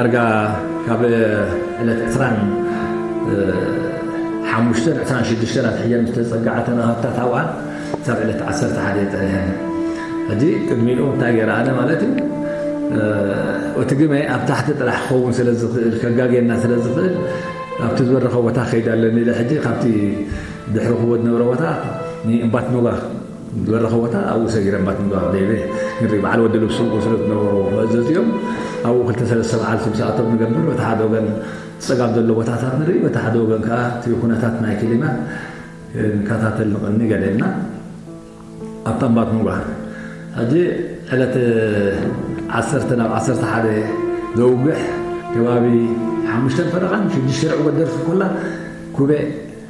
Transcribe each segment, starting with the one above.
ዳርጋ ካብ ዕለት ዕስራን ሓሙሽተን ዕስራን ሽዱሽተን ኣትሒዘን ዝተጸግዓ ተናሃፍታት ኣብኣ ክሳብ ዕለት ዓሰርተ ሓደ ጸኒሐን። ሕጂ ቅድሚኡ እንታይ ገይረ ኣነ ማለት እዩ፣ እቲ ግመ ኣብ ታሕቲ ጥራሕ ክኸውን ስለ ዝኽእል፣ ከጋግየና ስለ ዝኽእል፣ ኣብቲ ዝበረኸ ቦታ ከይድ ኣለኒ ኢለ ሕጂ ካብቲ ድሕሪ ክቦ ዝነበረ ቦታ ንእምባት ኖጋ ዝበረኸ ቦታ ኣብኡ ሰጊረ እምባት ኖጋ ደይበ ንርኢ። በዓል ወዲ ልብሱ ስለ ዝነበሩ መእዘዚኦም ኣብኡ ክልተ ሰለስተ በዓል ስምስኣቶም ንገብር። በቲ ሓደ ወገን ጸጋም ዘሎ ቦታታት ንርኢ፣ በቲ ሓደ ወገን ከኣ እቲ ኩነታት ናይ ክሊማ ንከታተል ንቐኒ ገለ ኢልና ኣብታ እምባት ኖጋ። ሕጂ ዕለት ዓሰርተ ናብ ዓሰርተ ሓደ ዘውግሕ ከባቢ ሓሙሽተን ፈረቓን ሽዱሽተ ርዕጎት ደርፊ ኮላ ኩበ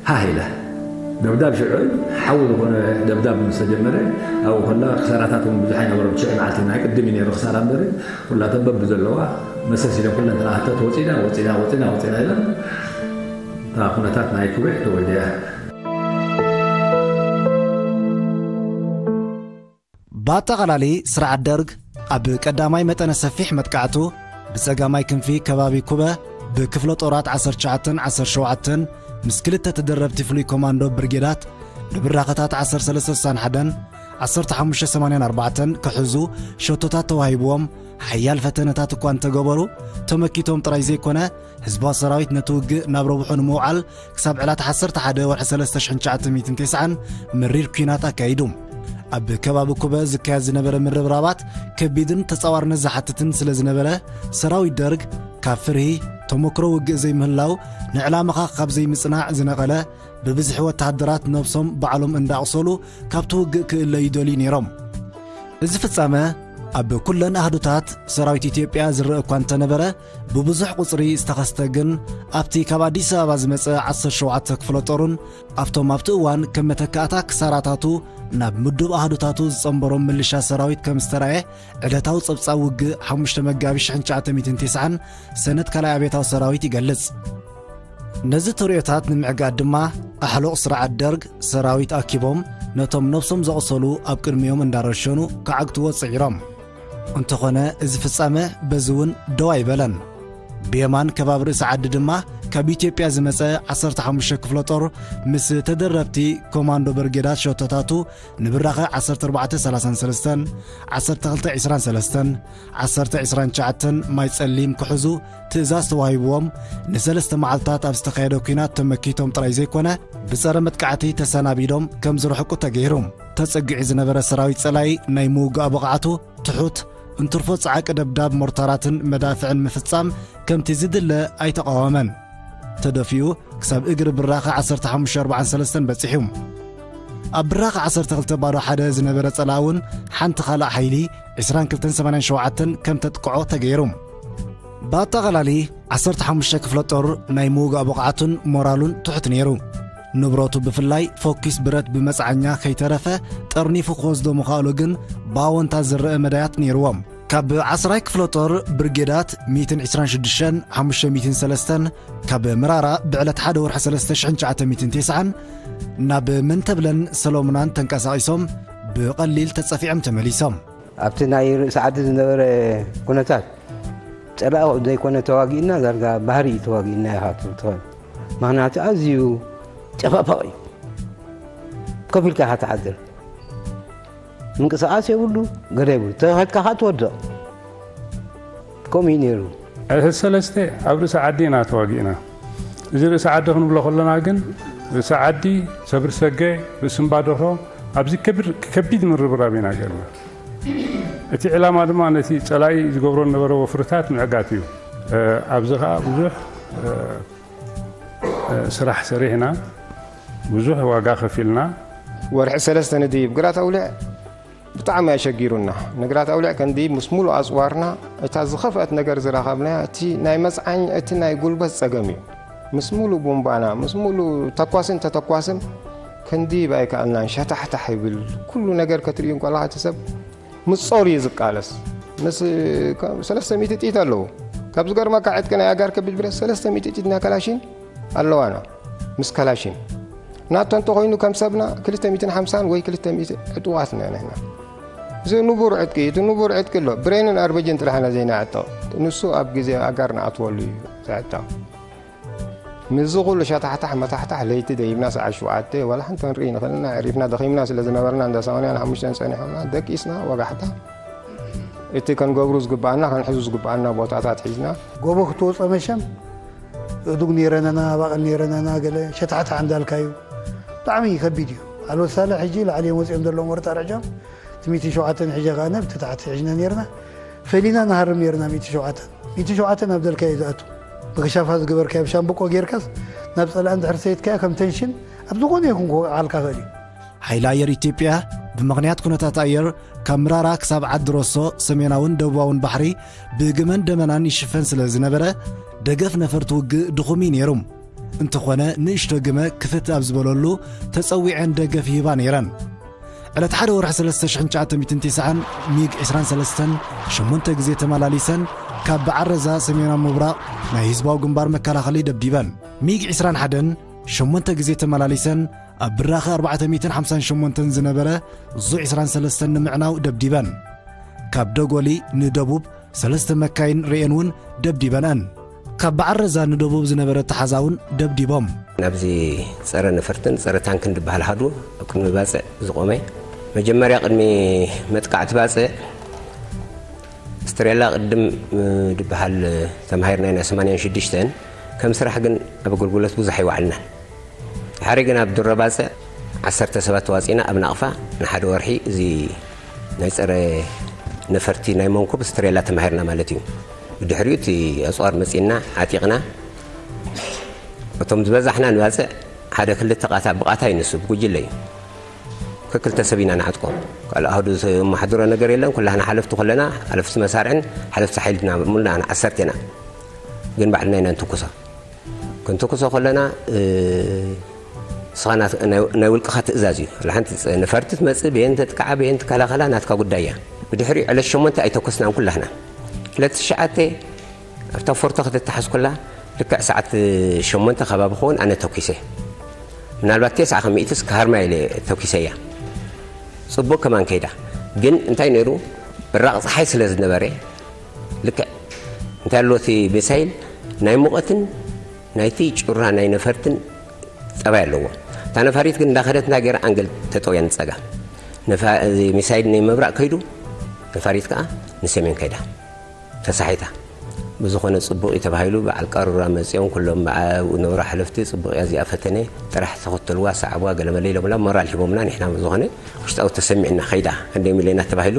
ሃህ ኢለ። ደብዳብ ሽዑ ሓዊ ዝኾነ ደብዳብ ምስ ተጀመረ፣ ኣብኡ ከላ ክሳራታት እውን ብዙሕ ኣይነበሮም። ትሽዑ መዓልቲ ናይ ቅድም እዩ ነይሩ ክሳራ እምበር፣ ኩላተን በብዘለዋ መሰስ ኢለን ኩለን ተናሃፍታት ወፂና፣ ወፂና፣ ወፂና፣ ወፂና ኢለን እታ ኩነታት ናይ ኩበ ተወዲኣ። ብኣጠቓላሊ ስርዓት ደርግ ኣብ ቀዳማይ መጠነ ሰፊሕ መጥቃዕቱ ብጸጋማይ ክንፊ ከባቢ ኩበ ብክፍለ ጦራት ዓሰርተ ትሽዓተን ዓሰርተ ሸውዓተን ምስ ክልተ ተደረብቲ ፍሉይ ኮማንዶ ብርጌዳት ንብራኸታት ዓሰርተ ሰለስተ ስሳን ሓደን ዓሰርተ ሓሙሽተ ሰማንያን ኣርባዕተን ክሕዙ ሸቶታት ተዋሂብዎም ሓያል ፈተነታት እኳ እንተገበሩ፣ ተመኪቶም ጥራይ ዘይኮነ ህዝባዊ ሰራዊት ነቲ ውግእ ናብ ረብሑ ንምውዓል ክሳብ ዕለት ዓሰርተ ሓደ ወርሒ ሰለስተ ሽሕን ትሽዓተ ሚእትን ተስዓን መሪር ኲናት ኣካይዱ። ኣብ ከባቢ ኩበ ዝካየድ ዝነበረ ምርብራባት ከቢድን ተጻዋርነት ዝሓትትን ስለ ዝነበረ፣ ሰራዊት ደርግ ካብ ፍርሂ፣ ተመክሮ ውግእ ዘይምህላው፣ ንዕላማኻ ካብ ዘይምጽናዕ ዝነቐለ፣ ብብዝሒ ወተሃደራት ነብሶም ባዕሎም እንዳኣቑሰሉ ካብቲ ውግእ ክእለዩ ይደልዩ ነይሮም። እዚ ፍጻመ ኣብ ኩለን ኣህዱታት ሰራዊት ኢትዮጵያ ዝረአ እኳ እንተነበረ፣ ብብዙሕ ቁጽሪ ዝተኸስተ ግን ኣብቲ ካብ ኣዲስ ኣበባ ዝመጸ ዓሰርተ ሸውዓተ ክፍለ ጦርን ኣብቶም ኣብቲ እዋን ከም መተካእታ ክሳራታቱ ናብ ምዱብ ኣህዱታቱ ዝጸንበሮም ምልሻ ሰራዊት ከም ዝተራእየ ዕለታዊ ጸብጻብ ውግእ ሓሙሽተ መጋቢት ሽሕን ትሽዓተ ሚእትን ተስዓን ሰነድ ካልኣይ ኣብዮታዊ ሰራዊት ይገልጽ። ነዚ ተርእዮታት ንምዕጋት ድማ ኣሕሉቕ ስርዓት ደርግ ሰራዊት ኣኪቦም ነቶም ነብሶም ዘቑሰሉ ኣብ ቅድሚኦም እንዳረሸኑ ክዓግትዎ ጽዒሮም። እንተኾነ እዚ ፍጻመ በዚ እውን ደው ኣይበለን። ብየማን ከባቢ ርእሲ ዓዲ ድማ ካብ ኢትዮጵያ ዝመጸ ዓሰርተ ሓሙሽተ ክፍለ ጦር ምስ ተደረብቲ ኮማንዶ ብርጌዳት ሸቶታቱ ንብራኸ ዓሰርተ ኣርባዕተ ሰላሳን ሰለስተን፣ ዓሰርተ ክልተ ዕስራን ሰለስተን፣ ዓሰርተ ዕስራን ትሽዓተን ማይ ጸሊም ክሕዙ ትእዛዝ ተዋሂብዎም ንሰለስተ መዓልታት ኣብ ዝተኻየደ ኲናት ተመኪቶም ጥራይ ዘይኮነ ብጸረ መጥቃዕቲ ተሰናቢዶም ከም ዝርሕቁ ተገይሩ። ተጸጊዑ ዝነበረ ሰራዊት ጸላኢ ናይ ምውጋእ ብቕዓቱ ትሑት እንትርፎ ጸዓቂ ደብዳብ ሞርታራትን መዳፍዕን ምፍጻም ከምቲ ዝድለ ኣይተቓወመን። ተደፊኡ ክሳብ እግሪ ብራኸ ዓሰርተ ሓሙሽተ ኣርባዓን ሰለስተን በጺሑ። ኣብ ብራኸ ዓሰርተ ክልተ ባዶ ሓደ ዝነበረ ጸላኢ እውን ሓንቲ ካልእ ሓይሊ ዕስራን ክልተን ሰማንያን ሸውዓተን ከም ተጥቅዖ ተገይሩ። ብኣጠቓላሊ ዓሰርተ ሓሙሽተ ክፍለ ጦር ናይ ምውጋእ ብቕዓቱን ሞራሉን ትሑት ነይሩ። ንብረቱ ብፍላይ ፎኪስ ብረት ብመጽዓኛ ከይተረፈ ጠርኒፉ ክወስዶ ምኽኣሉ ግን ብኣወንታ ዝረአ መዳያት ነይርዎም። ካብ ዓስራይ ክፍለ ጦር ብርጌዳት ሚእትን ዕስራን ሽዱሽተን ሓሙሽተ ሚእትን ሰለስተን ካብ መራራ ብዕለት ሓደ ወርሒ ሰለስተ ሽሕን ትሽዓተ ሚእትን ተስዓን ናብ መንተብለን ሰሎሙናን ተንቀሳቒሶም ብቐሊል ተጸፊዖም ተመሊሶም። ኣብቲ ናይ ርእሲ ዓዲ ዝነበረ ኩነታት ጸላኢ ዘይኮነ ተዋጊእና፣ ዳርጋ ባህሪ እዩ ተዋጊእና ኢኻ ትብል ትኾን። ምኽንያቱ ኣዝዩ ጨፋፋቕ እዩ። ኮፍ ኢልካ ኢኻ ትሓድር። ምንቅስቓስ የብሉ፣ ገለ የብሉ። ተኸድካ ኸዓ ትወድቕ። ከምኡ እዩ ነይሩ። ዕለት ሰለስተ ኣብ ርእሲ ዓዲ ኢና ተዋጊእና። እዚ ርእሲ ዓዲ ክንብሎ ከለና ግን ርእሲ ዓዲ፣ ሰብሪ ሰገ፣ ርእሲ እምባደርሆ ኣብዚ ከቢድ፣ ከቢድ ምርብራብ ኢና ገርና። እቲ ዕላማ ድማ ነቲ ጸላኢ ዝገብሮ ዝነበረ ወፍርታት ምዕጋት እዩ። እ፣ ኣብዚ ኸዓ ብዙሕ፣ እ፣ እ፣ ስራሕ ሰሪሕና፣ ብዙሕ ዋጋ ከፊልና። ወርሒ ሰለስተ ንድይብ ግራት ኣውሊዕ ብጣዕሚ ኣሸጊሩና። ንግራት ኣውሊዕ ከንድይብ ምስ ሙሉእ ኣጽዋርና እታ ዝኸፍአት ነገር ዝረኸብናያ እቲ ናይ መጽዓኝ፣ እቲ ናይ ጉልበት ጸገም እዩ። ምስ ሙሉእ ቡምባና፣ ምስ ሙሉእ ተኳስን ተተኳስን ከንድይብ ኣይከኣልናን። ሸታሕታሕ ይብል። ኩሉ ነገር ከትርእዩ እንከለኻ እቲ ሰብ ምስ ጾር እዩ ዝቃለስ። ምስ፣ ከ-፣ ሰለስተ ሚእቲ ጥይት ኣለዎ። ካብ ዝገርመካ ዕጥቂ ናይ ኣጋር ከቢድ ብረት ሰለስተ ሚእቲ ጥይት ናይ ካላሽን ኣለዋና። ምስ ካላሽን። ናቶ እንተኾይኑ ከም ሰብና ክልተ ሚእትን ሓምሳን ወይ ክልተ ሚእቲ ዕጡቓት ኢና ንሕና። እዚ ንቡር ዕጥቂ፣ እቲ ንቡር ዕጥቂ ኣሎ። ብሬንን ኣርበጅን ጥራሕ ኢና ዘይንዕጠቕ። ንሱ ኣብ ግዜ ኣጋር ንኣትወሉ እዩ ዝዕጠቕ። ምስዚ ኩሉ ሸታሕታሕ መታሕታሕ ለይቲ ደይብና ሰዓት ሸውዓተ ዋላ ሓንቲ ክንርኢ ንኽእልና፣ ዕሪፍና ደኺምና ስለ ዝነበርና እንዳ ሰማንያን ሓሙሽተን ጸኒሖምና፣ ደቂስና ወጋሕታ። እቲ ከንገብሩ ዝግብኣና፣ ከንሕዙ ዝግብኣና ቦታታት ሒዝና። ጎቦ ክትወጾ መሸም እዱግ ነይረናና፣ ባቕል ነይረናና፣ ገለ ሸታሕታሕ እንዳልካዩ ብጣዕሚ ከቢድ እዩ። ኣልወሳለ ሕጂ ላዕሊ እዮም ወጺኦም ዘለዎም ወርጣ ርዕጃም። እቲ ሚእቲ ሸውዓተን ሕጂ ከኣ ነብቲ ታሕቲ ሕጅና ነይርና። ፈሊና ንሃርም ነይርና ሚእቲ ሸውዓተን። ሚእቲ ሸውዓተን ኣብ ደልካዮ ዝኣቱ። ብክሻፋ ዝገበርካዮ ብሻምብቆ ጌርካስ ናብ ጸላእ እንድሕር ሰይድካዮ ከም ተንሽን ኣብ ዝኾነ ይኹን ክወቕዓልካ ኽእል እዩ። ሓይሊ ኣየር ኢትዮጵያ ብምኽንያት ኩነታት ኣየር ካብ ምራራ ክሳብ ዓዲ ሮሶ ሰሜናውን ደቡባውን ባሕሪ ብግመን ደመናን ይሽፈን ስለ ዝነበረ ደገፍ ነፈርቲ ውግእ ድኹም እዩ ነይሩ። እንተኾነ ንእሽቶ ግመ ክፍት ኣብ ዝበለሉ ተጸዊዐን ደገፍ ይህባ ነይረን። ዕለት ሓደ ወርሒ ሰለስተ ሽሕን ትሽዓተ ሚእትን ተስዓን ሚግ ዕስራን ሰለስተን ሸሞንተ ግዜ ተመላሊሰን ካብ በዓል ረዛ ሰሜናዊ ምብራቕ ናይ ህዝባዊ ግንባር መከላኸሊ ደብዲበን። ሚግ ዕስራን ሓደን ሸሞንተ ግዜ ተመላሊሰን ኣብ ብራኸ ኣርባዕተ ሚእትን ሓምሳን ሸሞንተን ዝነበረ ዙ ዕስራን ሰለስተን ንምዕናው ደብዲበን። ካብ ደጎሊ ንደቡብ ሰለስተ መካይን ርእየን እውን ደብዲበንአን። ካብ በዓል ረዛ ንደቡብ ዝነበረ ተሓዛ እውን ደብዲቦም። ናብዚ ጸረ ነፈርትን ጸረ ታንክን ዝበሃል ኣሃዱ ኣብ ቅድሚ ባጽዕ ዝቖመ፣ መጀመርያ ቅድሚ መጥቃዕቲ ባጽዕ ስትሬላ ቅድም፣ እ፣ ዝበሃል ተማሂርና ኢና ሰማንያን ሽዱሽተን። ከም ስራሕ ግን ኣብ ኣገልግሎት ብዙሕ ኣይወዓልናን። ድሓሪ ግን ኣብ ድረ ባጽዕ ዓሰርተ ሰባት ተዋጺእና ኣብ ናቕፋ ንሓደ ወርሒ እዚ ናይ ጸረ ነፈርቲ ናይ መንኩብ ስትሬላ ተማሂርና ማለት እዩ። ብድሕሪኡ እቲ ኣጽዋር መጺእና ዓጢቕና። እቶም ዝበዛሕና ንባጽዕ ሓደ ክልተ ቃታ ብቓታ ይንሱ፣ ብጉጅለ እዩ። ከክልተ ሰብ ኢና ንዓጥቆ። ካልእ ኣሃዱ ዘመሓድሮ ነገር የለን። ኩላህና ሓለፍቲ ኮለና፣ ሓለፍቲ መሳርዕን ሓለፍቲ ሓይልና ሙሉና ዓሰርተ ኢና። ግን ባዕልና ኢና ንትኩሶ። ክንትኩሶ ከለና፣ እ፣ ንስኻ ናት-፣ ናይ፣ ናይ ውልቅኻ ትእዛዝ እዩ። ዋላ ሓንቲ ጽ-፣ ነፈርቲ ትመጽእ፣ በየን ተጥቅዓ፣ በየን ትከላኸላ፣ ናትካ ጉዳይ እያ። ብድሕሪኡ ዕለት ሸሞንተ ኣይተኮስናን ኩላህና። ዕለት ትሽዓተ ኣብታ ፎርቶ ከተተሓዝ ከላ፣ ልክዕ ሰዓት ሸሞንተ ከባቢ ክኸውን ኣነ ተኩሰ። ምናልባት ተስዓ ከሚእትስ ክሃርማ ኢለ ተኩሰያ። ጽቡቕ ከማን ከይዳ። ግን እንታይ ነይሩ? ብራቕ ጸሓይ ስለ ዝነበረ፣ ልክዕ እንታይ ኣሎ እቲ ሚሳይል ናይ ሙቐትን ናይቲ ጩራ ናይ ነፈርትን ጠባይ ኣለዎ። እታ ነፋሪት ግን እንዳኸደት እንታይ ገይራ? ኣንገል ተጠውያ ንጸጋም። ነፋ-፣ እዚ ሚሳይል ናይ ምብራቕ ከይዱ፣ ነፋሪት ከኣ ንሰሜን ከይዳ ተሳሒታ። ብዝኾነ ጽቡቕ እዩ ተባሂሉ፣ በዓል ቃሩራ መጺኦም፣ ኩሎም ብዓብኡ ነበሩ ሓለፍቲ፣ ጽቡቕ እያ እዚኣ ፈተነ፣ ጥራሕ ተኸተልዋ፣ ሰዓብዋ፣ ገለመለ ኢሎምና፣ ሞራል ሂቦምና፣ ንሕና ብዝኾነ ውሽጣዊ ተሰሚዕና ከይዳ፣ ክንደይ ሚልዮናት ተባሂሉ፣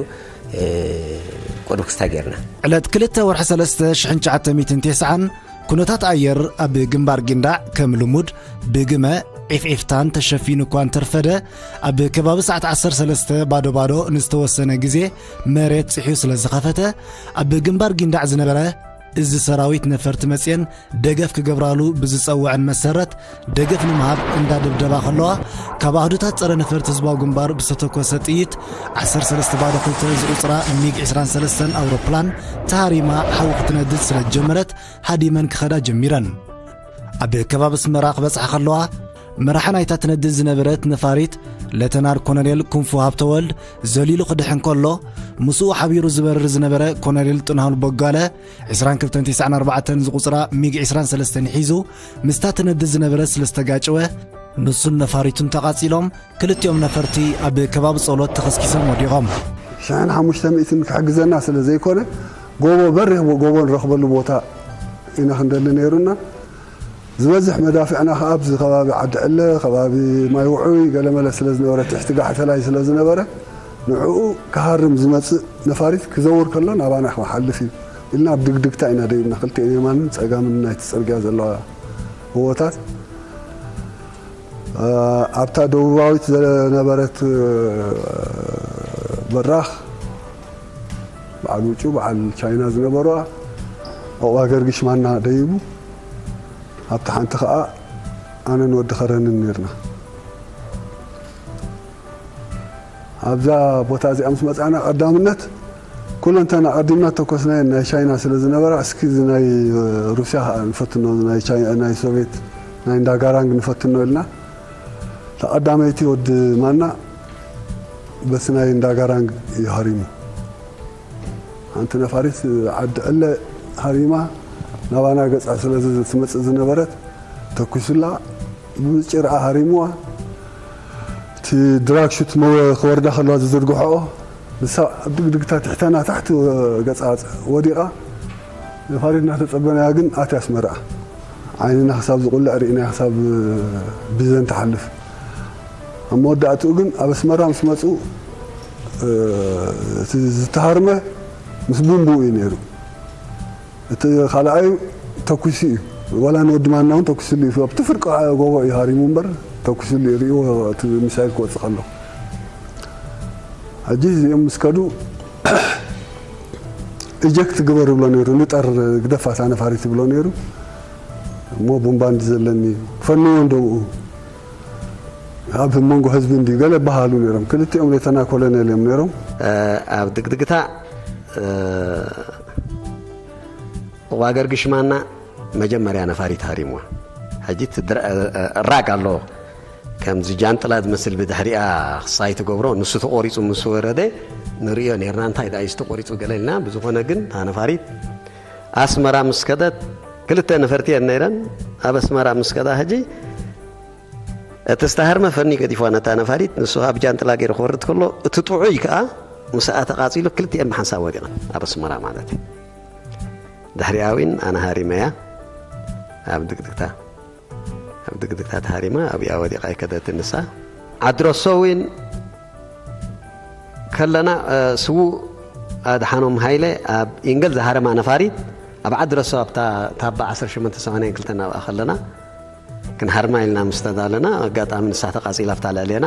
እ፣ ቁሩብ ክስታይ ጌርና። ዕለት ክልተ ወርሒ ሰለስተ ሽሕን ትሽዓተ ሚእትን ተስዓን ኩነታት ኣየር ኣብ ግንባር ጊንዳዕ ከም ልሙድ ብግመ፣ ዒፍዒፍታን ተሸፊኑ እኳ እንተርፈደ፣ ኣብ ከባቢ ሰዓት ዓሰርተ ሰለስተ ባዶ ባዶ ንዝተወሰነ ግዜ መሬት ጽሕዩ ስለ ዝኸፈተ፣ ኣብ ግንባር ጊንዳዕ ዝነበረ እዚ ሰራዊት ነፈርቲ መጽየን ደገፍ ክገብራሉ ብዝጸውዐን መሰረት ደገፍ ንምሃብ እንዳደብደባ ከለዋ፣ ካብ ኣህዱታት ጸረ ነፈርቲ ህዝባዊ ግንባር ብዝተተኮሰ ጥይት ዓሰርተ ሰለስተ ባዶ ክልተ ዝቑጽራ ሚግ ዕስራን ሰለስተን ኣውሮፕላን ተሃሪማ ሓዊ ክትነድድ ስለ ዝጀመረት፣ ሃዲመን ክኸዳ ጀሚረን። ኣብ ከባቢ ኣስመራ ክበጽሓ ከለዋ፣ መራሒ ናይታ ትነድድ ዝነበረት ነፋሪት ሌተናል ኮሎኔል ክንፉ ሃብተወልድ ዘሊሉ ክድሕን ከሎ፣ ምስኡ ሓቢሩ ዝበርር ዝነበረ ኮሎኔል ጥንሃሉ ቦጋለ፣ ዕስራን ክልተን ተስዓን ኣርባዕተን ዝቑጽራ ሚግ ዕስራን ሰለስተን ሒዙ ምስታ ትነድድ ዝነበረት ስለ ዝተጋጨወ፣ ንሱን ነፋሪቱን ተቓጺሎም፣ ክልቲኦም ነፈርቲ ኣብ ከባቢ ጸሎት ተኸስኪሶም ወዲቖም። ሽሕን ሓሙሽተ ሚእትን ክሕግዘና ስለ ዘይኮነ፣ ጎቦ፣ በሪኽ ጎቦ ንረኽበሉ ቦታ ኢና ክንደሊ ነይሩና። ዝበዝሕ መዳፍዕና ከኣ ኣብዚ ከባቢ ዓዲ ዕለ፣ ከባቢ ማይ ውዑይ፣ ገለመለ ስለ ዝነበረ፣ ትሕቲ ጋሕተላይ ስለ ዝነበረ፣ ንዕኡ ክሃርም ዝመጽእ ነፋሪት ክዘውር ከሎ ናባና ክሓልፍ እዩ ኢልና ኣብ ድግድግታ ኢና ደይብና፣ ክልቲኤን የማንን ጸጋምን ናይቲ ጽርግያ ዘለዋ ጎቦታት። እ፣ ኣብታ ደቡባዊት ዝነበረት፣ እ፣ በራኽ በዓል ውጩ፣ በዓል ቻይና ዝነበሩዋ፣ ዑቕባ ገርጊሽ ማና ደይቡ፣ ኣብታ ሓንቲ ኸኣ ኣነን ወዲ ኸረንን ኔርና። ኣብዛ ቦታ እዚኣ ምስ መጻና፣ ቀዳምነት ኩለንተና ቀዲምና ተኮስናየን ናይ ቻይና ስለ ዝነበራ፣ እስኪ እዚ ናይ ሩስያ ኸኣ ንፈትኖ፣ ናይ ቻይ-፣ ናይ ሶቪየት፣ ናይ እንዳጋራንግ ንፈትኖ ኢልና፣ እታ ቀዳመይቲ ወዲ ማና በስናይ እንዳጋራንግ እዩ ሃሪሙ። ሓንቲ ነፋሪት ዓዲ ዕለ ሃሪማ ናባና ገጻ ስለ ትመጽእ ዝነበረት ተኩሱላ፣ ብጭርኣ ሃሪምዋ። እቲ ድራግ ሹት መወ-፣ ክወርዳ ከለዋ ዝዝርግሐኦ ንሳ ኣብ ድግድግታ ትሕተና ታሕቲ ገጻ ወዲቓ። ነፋሪት እናተጸበናያ ግን ኣትያ ኣስመራ። ዓይንና ክሳብ ዝቑልዕ ርኢናያ ክሳብ ቢዘን ትሓልፍ። ኣብ መወዳእትኡ ግን ኣብ ኣስመራ ምስ መጹ፣ እ፣ እቲ ዝተሃርመ ምስ ቡምብኡ እዩ ነይሩ። እቲ ካልኣዩ ተኩሱ እዩ። ዋላ ንወዲ ማና እውን ተኩስሉ እዩ። ኣብቲ ፍርቂ ጎቦ እዩ ሃሪሙ እምበር ተኩስሉ እዩ። ርእይዎ እቲ ሚሳይል ክወጽእ ከሎ። ሕጂ እዚኦም ምስ ከዱ ኢጀክት ግበር ይብሎ ነይሩ። ንጠር ግደፋ እታ ነፋሪት ይብሎ ነይሩ። እሞ ቡምባ እንዲ ዘለኒ ክፈንዎ እንዶ ብኡ ኣብ መንጎ ህዝቢ እንዲ ገለ በሃሉ ነይሮም። ክልቲኦም ሌተና ኮሎኔል እዮም ነይሮም። ኣብ ድግድግታ፣ እ፣ ዋገር ግሽማና መጀመርያ ነፋሪት ሃሪምዋ። ሕጂ እቲ ድረ-፣ እ፣ እ፣ ራግ ኣሎ። ከምዚ ጃንጥላ ዝመስል ብድሕሪኣ ክሳይ ትገብሮ፣ ንሱ ተቆሪጹ ምስ ወረደ ንርእዮ ነርና። እንታይ ደኣ እዩ ተቆሪጹ ገለ ኢልና። ብዝኾነ ግን እታ ነፋሪት ኣስመራ ምስ ከደት፣ ክልተ ነፈርቲ እየን ነይረን። ኣብ ኣስመራ ምስ ከዳ ሕጂ እቲ ዝተሃርመ ፈኒ ገዲፍዋ ነታ ነፋሪት፣ ንሱ ኣብ ጃንጥላ ገይሩ ክወርድ ከሎ፣ እቲ ጥዑይ ከኣ ምስኣ ተቃጺሉ፣ ክልቲኤን ብሓንሳብ ወዲቐን፣ ኣብ ኣስመራ ማለት እዩ። ድሕሪኣ እውን ኣነ ሃሪመያ፣ ኣብ ድግድግታ፣ ኣብ ድግድግታ ተሃሪማ ኣብኣ ወዲቓ ኣይከደትን ንሳ። ዓድረሶ እውን ከለና፣ እ፣ ስዉእ ኣድሓኖም ሃይለ ኣብ ኢንገል ዝሃረማ ነፋሪት ኣብ ዓድረሶ ኣብታ ታባ ዓሰርተ ሸሞንተ ሰማንያን ክልተን ኣብኣ ከለና ክንሃርማ ኢልና ምስ ተዳለና፣ ኣጋጣሚ ንሳ ተቃጺላ ኣብታ ልዕሌና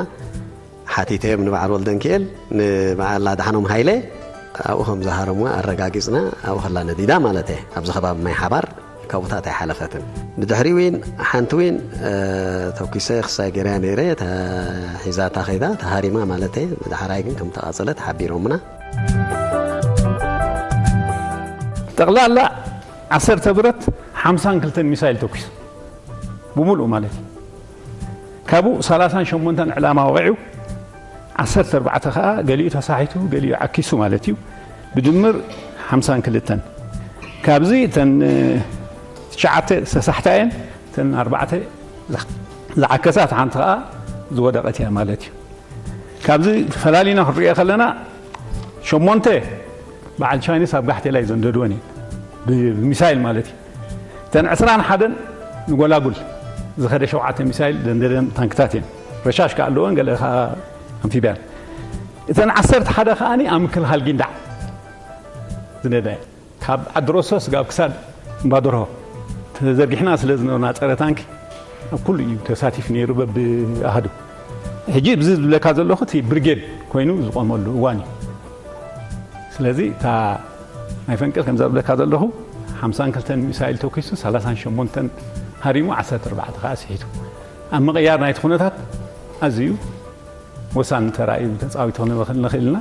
ሓቲተዮም ንበዓል ወልደንኪኤል፣ ንበዓል ኣድሓኖም ሃይለ ኣብኡ ከም ዝሃረምዋ ኣረጋጊጽና። ኣብኡ ከላ ነዲዳ ማለት እየ። ኣብዚ ከባቢ ማይ ሓባር ካብኡታት ኣይሓለፈትን። ብድሕሪ እውን ሓንቲ እውን፣ እ፣ ተኩሰ ክሳይ ገይረያ ነይረ፣ እታ ሒዛታ ከይዳ፣ ተሃሪማ ማለት እየ። ብድሓራይ ግን ከም ተቃጸለት ሓቢሮምና። ጠቕላላ ዓሰርተ ብረት ሓምሳን ክልተን ሚሳይል ተኩሱ። ብምሉኡ ማለት እዩ። ካብኡ ሰላሳን ሸሞንተን ዕላማ ወቒዑ፣ ዓሰርተ ኣርባዕተ ከኣ ገሊኡ ተሳሒቱ፣ ገሊኡ ዓኪሱ ማለት እዩ። ብድምር ሓምሳን ክልተን። ካብዚ እተን፣ እ፣ ትሽዓተ ዝተሳሕታ እየን፣ እተን ኣርባዕተ ዝዓ-፣ ዝዓከሳት ሓንቲ ከኣ ዝወደቐት እያ ማለት እዩ። ካብዚ ፈላሊና ክንሪኦ ከለና፣ ሸሞንተ በዓል ቻይኒስ ኣብ ጋሕቴላይ ዘንደድወን እየን፣ ብ-፣ ብሚሳይል ማለት እዩ። እተን ዕስራን ሓደን ንጎላጉል ዝኸደ ሸውዓተ ሚሳይል ዘንደደን ታንክታት እየን። ረሻሽ ከኣ ኣለወን፣ ገለ ከኣ ኣምፊብያን። እተን ዓሰርተ ሓደ ከኣኒ ኣብ ምክልኻል ጊንዳዕ ዝነዳ እየን። ካብ ዓዲ ሮሶ ስጋብ ክሳድ እምባደርሆ ተዘርጊሕና ስለ ዝነበርና ጸረ ታንኪ ኣብ ኩሉ እዩ ተሳቲፍ ነይሩ በብኣሃዱ። ሕጂ ብዚ ዝብለካ ዘለኹ እቲ ብርጌድ ኮይኑ ዝቆመሉ እዋን እዩ። ስለዚ እታ ናይ ፈንቅል ከምዛ ዝብለካ ዘለኹ ሓምሳን ክልተን ሚሳይል ተኩሱ ሰላሳን ሸሞንተን ሃሪሙ ዓሰርተ ኣርባዕተ ከኣ ስሒቱ ኣብ ምቕያር ናይቲ ኩነታት ኣዝዩ ወሳኒ ተራ እዩ ተጻዊቱ ክንብል ንኽእል ኢና።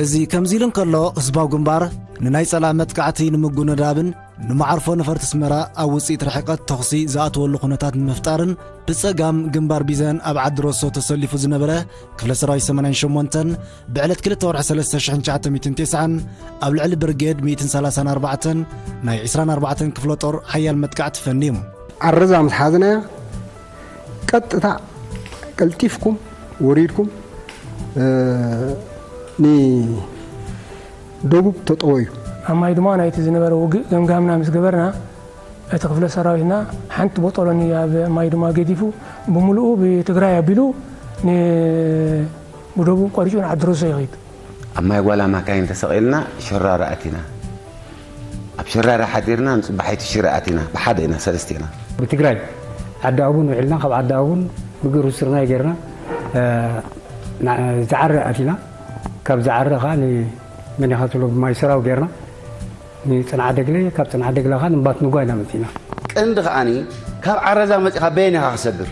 እዚ ከምዚ ኢሉ እንከሎ፣ ህዝባዊ ግንባር ንናይ ጸላኢ መጥቃዕቲ ንምጉንዳብን ንመዓርፎ ነፈርቲ ኣስመራ ኣብ ውጽኢት ርሕቀት ተኹሲ ዝኣትወሉ ኩነታት ንምፍጣርን፣ ብጸጋም ግንባር ቢዘን ኣብ ዓዲ ሮሶ ተሰሊፉ ዝነበረ ክፍለ ሰራዊት ሰማንያን ሸሞንተን ብዕለት ክልተ ወርሒ ሰለስተ ሽሕን ትሽዓተ ሚእትን ተስዓን ኣብ ልዕሊ ብርጌድ ሚእትን ሰላሳን ኣርባዕተን ናይ ዕስራን ኣርባዕተን ክፍለ ጦር ሓያል መጥቃዕቲ ፈንዩ። ዓረዛ ምስ ሓዝናያ ቀጥታ ቀልጢፍኩም ወሪድኩም፣ እ፣ ንደቡብ ተጠወዩ። ኣብ ማይ ድማ ናይቲ ዝነበረ ውግእ ገምጋምና ምስ ገበርና፣ እቲ ክፍለ ሰራዊትና ሓንቲ ቦጦሎኒ ኣብ ማይ ድማ ገዲፉ፣ ብምሉኡ ብትግራይ ኣቢሉ ን-፣ ብደቡብ ቆሪጹ ንዓዲ ሮሶ ይኸይድ። ኣብ ማይ ጓላ ማካይን ተሰቒልና ሽራራ ኣቲና። ኣብ ሽራራ ሓዲርና ንጽባሒቲ ሽረ ኣቲና። ብሓደ ኢና፣ ሰለስተ ኢና። ብትግራይ ዓዲ ኣቡን ውዒልና፣ ካብ ዓዲ ኣቡን ብግሩ ስርናይ ጌርና፣ እ፣ ና-፣ ዛዕረ ኣቲና። ካብ ዛዕረ ኸዓ ንመን ኢኻ ትብሎ ብማይ ሰራው ጌርና ንጽንዓ ደግለ፣ ካብ ጽንዓ ደግለ ኸዓ ንባት ንጓ ኢና መጺእና። ቀንዲ ኸዓኒ ካብ ዓረዛ መጺኻ በየን ኢኻ ክሰግር?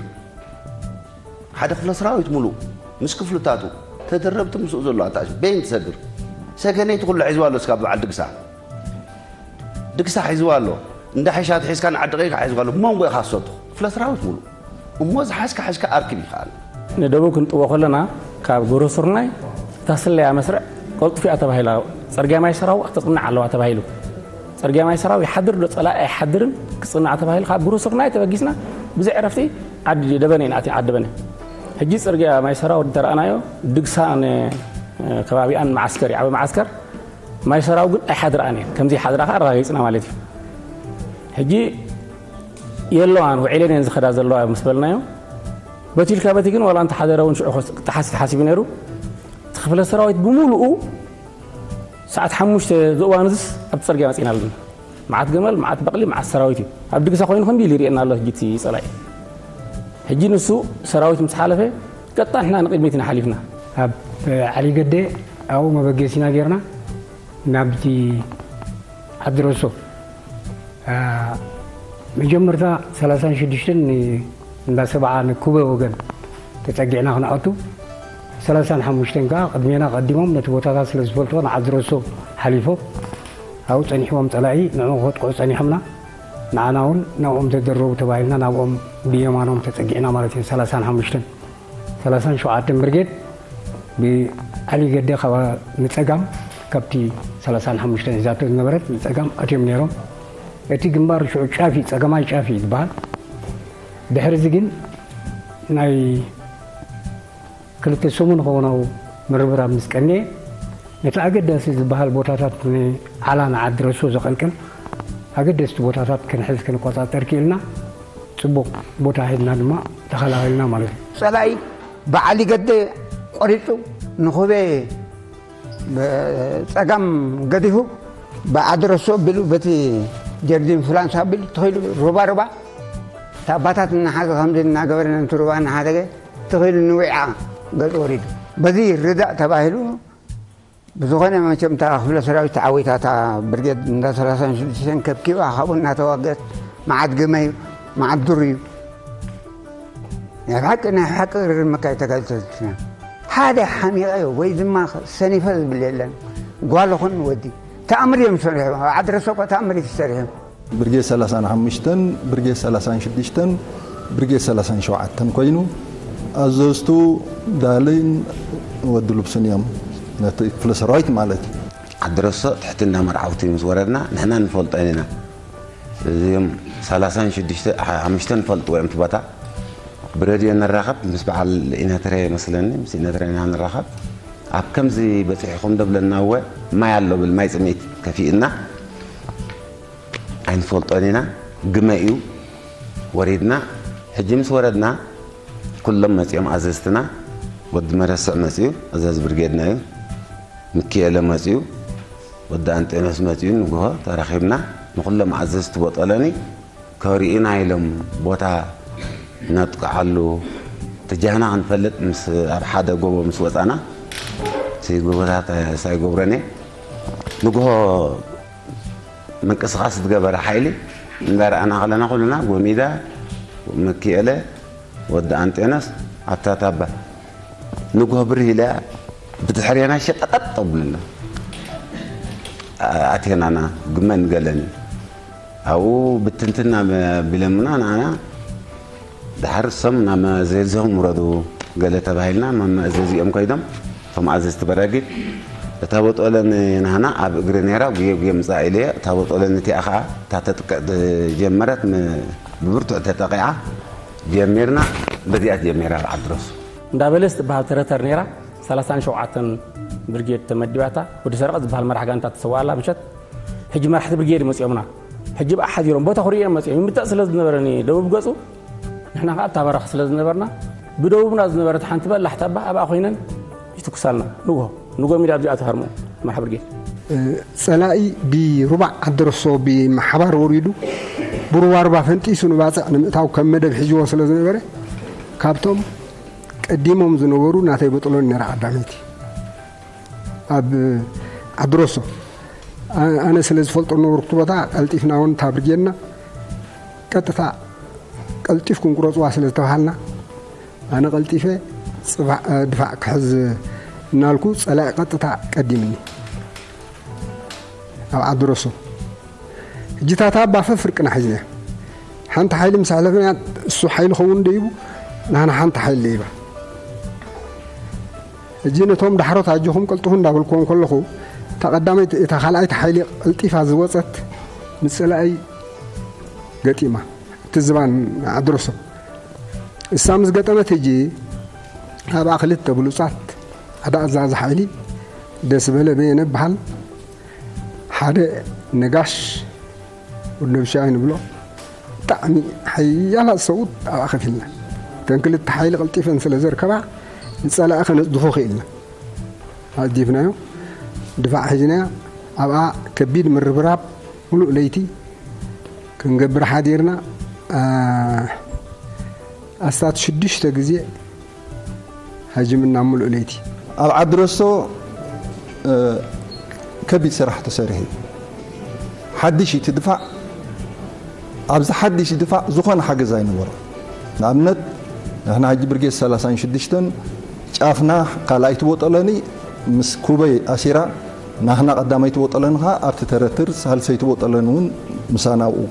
ሓደ ክፍለ ሰራዊት ሙሉእ ምስ ክፍልታቱ ተደረብቲ ምስኡ ዘሎ ኣታሽ በይን ትሰግር። ሰገነይቲ ኩሉ ሒዝዋ ኣሎ እስካብ በዓል ድግሳ። ድግሳ ሒዝዋ ኣሎ። እንዳ ሒሻ ትሒዝካ ንዓዲ ቀይካ ሒዝዋ ኣሎ። መንጎ ኢኻ ዝሰጡ። ክፍለ ሰራዊት ሙሉእ። እሞ ዝሓዝካ ሓዝካ ኣርክብ ይኸኣል። ንደቡብ ክንጥዎ ከለና ካብ ጎሮ ስርናይ እታ ስለያ መስርዕ ቀልጡፊኣ ተባሂላ፣ ጽርግያ ማይ ሰራው ክትጽናዕ ኣለዋ ተባሂሉ። ጽርግያ ማይ ሰራው ይሓድር ዶ ጸላኢ ኣይሓድርን ክጽናዕ ተባሂሉ፣ ካብ ብሩህ ስርናይ ተበጊስና ብዘይ ዕረፍቲ ዓዲ ደበነ ኢና ኣቲና፣ ዓዲ ደበነ። ሕጂ ጽርግያ ማይ ሰራው እንተረኣናዮ፣ ድግሳ ን-፣ ከባቢኣን መዓስከር እዩ፣ ዓቢ መዓስከር። ማይ ሰራው ግን ኣይሓድርኣን እየን። ከምዚ ሓድራ ከኣ ኣረጋጊጽና ማለት እዩ። ሕጂ የለዋን፣ ውዒለን እየን ዝኸዳ ዘለዋ ምስ በልናዮ፣ በቲ ኢልካ በቲ ግን ዋላ እንተሓደረ እውን ሽዑ ክስ-፣ ክተሓስ-፣ ተሓሲቡ ነይሩ። እቲ ክፍለ ሰራዊት ብምሉኡ ሰዓት ሓሙሽተ ዝእዋን እዝስ ኣብ ጽርግያ መጺና ኣለና። መዓት ገመል፣ መዓት በቕሊ፣ መዓት ሰራዊት እዩ። ኣብ ድግሳ ኮይኑ ክንዲ ኢሉ ይርእየና ኣሎ ሕጂ እቲ ጸላኢ። ሕጂ ንሱ ሰራዊት ምስ ሓለፈ ቀጥታ ንሕና ንቕድሚት ኢና ሓሊፍና። ኣብ ዓሊ ገደ ኣብኡ መበገሲና ጌርና ናብቲ ዓዲ ረሶ፣ አ፣ መጀመርታ ሰላሳን ሽዱሽተን ን-፣ እንዳ ሰብዓ ንኩበ ወገን ተጸጊዕና ክንኣቱ፣ ሰላሳን ሓሙሽተን ከኣ ቅድሜና ቀዲሞም ነቲ ቦታታት ስለ ዝፈልጥዎ ንዓዲ ረሶ ሓሊፎም ኣብኡ ጸኒሕዎም ጸላኢ ንዕኡ ከጥቅዑ ጸኒሖምና። ንዓና እውን ናብኦም ተደረቡ ተባሂልና ናብኦም ብየማኖም ተጸጊዕና ማለት እዩ። ሰላሳን ሓሙሽተን ሰላሳን ሸውዓተን ብርጌድ ብዓሊ ገደ ካብ ንጸጋም ካብቲ ሰላሳን ሓሙሽተን ሒዛቶ ዝነበረት ንጸጋም ኣትዮም ነይሮም። እቲ ግንባር ሽዑ ጫፍ እዩ፣ ጸጋማይ ጫፍ እዩ ዝበሃል። ድሕሪ እዚ ግን ናይ ክልተ ሰሙን ኾነው ምርብራብ ምስ ቀነየ፣ ነቲ ኣገዳሲ ዝበሃል ቦታታት ንዓላ ንዓዲ ረሶ ዘቐልቅል ኣገደስቲ ቦታታት ክንሕዝ ክንቆጻጸር ክኢልና። ጽቡቕ ቦታ ሒዝና ድማ ተኸላኺልና ማለት እዩ። ጸላኢ ብዓሊ ገደ ቆሪጹ ንኹቤ ብጸጋም ገዲፉ ብዓዲ ረሶ ኣቢሉ በቲ ጀርዲን ፍላንሳ ኣቢሉ ትኺሉ ሩባ ሩባ፣ እታ ኣባታት እናሓዘ ከምዚ እናገበረ ነቲ ሩባ እናሓደገ ትኺሉ ንዊዓ ገጽ ወሪዱ። በዚ ርዳእ ተባሂሉ ብዝኾነ መቸም እታ ክፍለ ሰራዊት ተዓዊታ፣ እታ ብርጌድ እንዳ ሰላሳን ሽዱሽተን ከብኪባ ካብኡ እናተዋገት መዓት ግመ እዩ፣ መዓት ዱር እዩ። ናይ ብሓቂ፣ ናይ ብሓቂ ርር መካይ ተጋድልቲ ኢና። ሓደ ሓሚቐ ወይ ድማ ሰኒፈ ዝብል የለን። ጓል ኹን ወዲ ተኣምር እዮም ሰሪሖም። ኣብ ዓዲ ረሶ እኮ ተኣምር እዩ ተሰሪሑ። ብርጌድ ሰላሳን ሓሙሽተን፣ ብርጌድ ሰላሳን ሽዱሽተን፣ ብርጌድ ሰላሳን ሸውዓተን ኮይኑ ኣዘዝቱ ዳለይን ወዲ ልብሱን እዮም። ነቲ ክፍለ ሰራዊት ማለት እዩ። ዓዲ ረሶ ትሕቲ እንዳ መርዓውቲ ምስ ወረድና ንሕና ንፈልጦ ኢና። እዚኦም ሰላሳን ሽዱሽተ፣ ሓሙሽተ ንፈልጥዎ እዮም እቲ ቦታ። ብረድዮ ንራኸብ ምስ በዓል ኢነትረ መስለኒ፣ ምስ ኢነትረ ኢና ንራኸብ። ኣብ ከምዚ በጺሕኹም ዶ ብለና፣ እወ ማይ ኣሎ ብል፣ ማይ ጽምኢት ከፊእና። ኣይንፈልጦን ኢና። ግመ እዩ። ወሪድና። ሕጂ ምስ ወረድና ኩሎም መጺኦም ኣዘዝትና። ወዲ መረስዕ መጺኡ፣ ኣዛዚ ብርጌድና እዩ። ምክኤለ መጺኡ፣ ወዲ ኣንጤኖስ መጺኡ። ንግሆ ተራኺብና ንኹሎም ኣዘዝቲ ቦጦሎኒ ከርእዩና ኢሎም ቦታ ነጥቅዓሉ ትጃህና ክንፈልጥ ምስ ኣብ ሓደ ጎቦ ምስ ወጻና፣ እቲ ጎቦታት ሳይጎብረኔ ንግሆ ምንቅስቓስ ዝገበረ ሓይሊ እንዳረኣና ከለና ኩልና ጎሚዳ፣ ምክኤለ፣ ወዲ ኣንጤኖስ ኣብታ ታባ ንግሆ ብርህ ኢለ ብድሕሬና ሸጠጠጥ ኣብሉና። ኣቴናና ግመን ገለን ኣብኡ ብትንትና ቢለምና ንዓና። ድሓር እሶም ናብ መዘዝኦም ውረዱ ገለ ተባሂልና፣ መመእዘዚኦም ከይዶም እቶም ኣዘዝቲ በራጊድ። እታ ቦጦለን ናህና ኣብ እግሪ ነይራ፣ ጉየ ጉየ ምጻእ ኢለየ። እታ ቦጦለን እቲኣ ኸኣ እታ ተጥቅዕ ጀመረት፣ ም-፣ ብብርቱዕ ተጠቂዓ። ጀሚርና፣ በዚኣ ጀሚራ ኣብ ዓዲ ረሱ። እንዳ በለስ ትበሃል ተረተር ነይራ፣ ሰላሳን ሸውዓተን ብርጌድ ተመዲባታ። ወዲ ሰረቐ ዝበሃል መራሕ ጋንታ ተሰዋኣላ ምሸት። ሕጂ መራሕቲ ብርጌድ መጺኦምና። ሕጂ ብኣ ሓዲሮም፣ ቦታ ክርእዮም መጺኦም። ይምታእ ስለ ዝነበረ ንደቡብ ገጹ፣ ንሕና ከኣ ኣብታ በረኻ ስለ ዝነበርና፣ ብደቡብና ዝነበረት ሓንቲ በላሕ ታባ ኣብኣ ኮይነን ይትኩሳልና። ንግሆ፣ ንግሆ ሚዳ ኣብዚኣ ተሃርሞ፣ መራሕ ብርጌድ። ጸላኢ ብሩባዕ ዓዲ ረሶ ብሓባር ወሪዱ፣ ብሩባሩባ ፈንጢሱ ንባጽዕ ንምእታው ከም መደብ ሒዝዎ ስለ ዝነበረ፣ ካብቶም ቀዲሞም ዝነበሩ ናተይ በጥሎን ነይራ ቀዳመይቲ። ኣብ ዓዲ ረሶ፣ ኣ-፣ ኣነ ስለ ዝፈልጦ ነበርኩ እቲ ቦታ፣ ቀልጢፍና እውን እታ ብርጌድና ቀጥታ ቀልጢፍኩም ቁረጽዋ ስለ ዝተባሃልና፣ ኣነ ቀልጢፈ ጽፋዕ፣ እ፣ ድፋዕ ክሕዝ እናልኩ ጸላኢ ቀጥታ ቀዲምኒ። ኣብ ዓዲ ረሶ። ሕጂ እታ ታባ ፈፍርቅና ሒዝና። ሓንቲ ሓይሊ ምስ ኣሕለፍና፣ እሱ ሓይሊ ኸውን ደይቡ፣ ንሕና ሓንቲ ሓይሊ ደይባ። ሕጂ ነቶም ዳሕሮት ኣጆኹም ቀልጥፉ እንዳበልኩዎም ከለኹ፣ እታ ቀዳመይቲ፣ እታ ካልኣይቲ ሓይሊ ቀልጢፋ ዝወጸት ንጸላኢ ገጢማ፣ እቲ ዝባን ዓድረሶ እሳ ምስ ገጠመት፣ ሕጂ ኣብኣ ክልተ ብሉጻት፣ ሓደ ኣዛዚ ሓይሊ ደስ በለ በየነ በሃል፣ ሓደ ነጋሽ ወዲ ነብሻይ ንብሎ፣ ብጣዕሚ ሓያላት ሰብኡት ኣብኣ ከፊልና። እተን ክልተ ሓይሊ ቀልጢፈን ስለ ዘርከባ፣ ንጸላኢ ከነጽድፎ ክኢልና። ኣጽዲፍናዮ፣ ድፋዕ ሒዝናዮ፣ ኣብኣ ከቢድ ምርብራብ፣ ሙሉእ ለይቲ ክንገብር ሓዲርና፣ ኣ፣ ኣስታት ሽዱሽተ ግዜ ሃጅምና፣ ሙሉእ ለይቲ። ኣብ ዓዲ ረሶ፣ እ፣ ከቢድ ስራሕ ተሰሪሑ እዩ። ሓድሽ እዩ እቲ ድፋዕ። ኣብዚ ሓድሽ ድፋዕ ዝኾነ ሓገዝ ኣይነበሮን። ንኣብነት፣ ንሕና ሕጂ ብርጌድ ሰላሳን ሽዱሽተን ጫፍና ካልኣይቲ ቦጠለኒ ምስ ኩበይ ኣሲራ፣ ናህና ቀዳመይቲ ቦጠለኒ ኸዓ ኣብቲ ተረትር ሳልሰይቲ ቦጠለኒ እውን ምሳና ኣብኡ።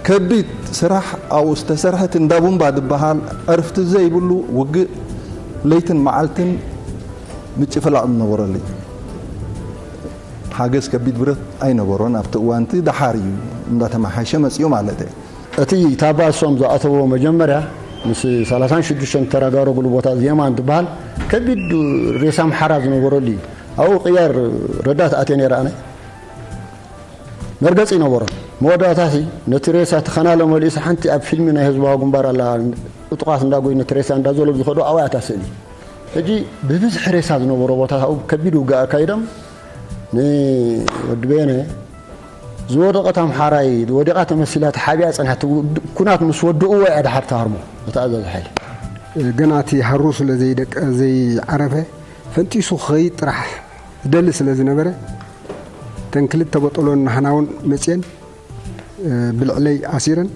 ከቢድ ስራሕ ኣብኡ ዝተሰርሐት እንዳ ቡምባ ዝበሃል ዕርፍቲ ዘይብሉ ውግእ ለይትን መዓልትን ምጭፍላቕ ዝነበረሉ እዩ። ሓገዝ ከቢድ ብረት ኣይነበሮን ኣብቲ እዋንቲ፣ ደሓር እዩ እንዳተመሓሸ መፅኡ ማለት እዩ። እቲ ታባ እሶም ዝኣተዎ መጀመርያ ምስ ሰላሳን ሽዱሽተን ተረጋረጉሉ ቦታ የማን ዝበሃል ከቢድ ሬሳ ኣምሓራ ዝነበረሉ እዩ። ኣብኡ ቅያር ረዳት ኣትየ ነይረ ኣነ። መርገጺ ይነበሮም። መወዳእታሲ ነቲ ሬሳ እቲ ኸናለ መሊእሲ ሓንቲ ኣብ ፊልሚ ናይ ህዝባዊ ግንባር ኣላ፣ ዕጡቓት እንዳጎዩ ነቲ ሬሳ እንዳዘለቡ ዝኸዱ ኣብኣ እታ ስእሊ። ሕጂ ብብዝሒ ሬሳ ዝነበሮ ቦታ ኣብኡ ከቢድ ውግእ ኣካይዶም ንወዲ በየነ ዝወደቐት ኣምሓራይ ወዲቓ ተመሲላ ተሓቢኣ ጸኒሓ። እቲ ውድ-፣ ኩናት ምስ ወድእዎ እያ ድሓር ተሃርሞ እቲ ኣዛዚ ሓይሊ። ገና እቲ ሃሩ ስለ ዘይደቀ-፣ ዘይዓረፈ ፈንጢሱ ክኸይድ ጥራሕ ዝደሊ ስለ ዝነበረ፣ እተን ክልተ በጠሎን ናህና እውን መፅየን፣ እ፣ ብልዕለይ ኣሲረን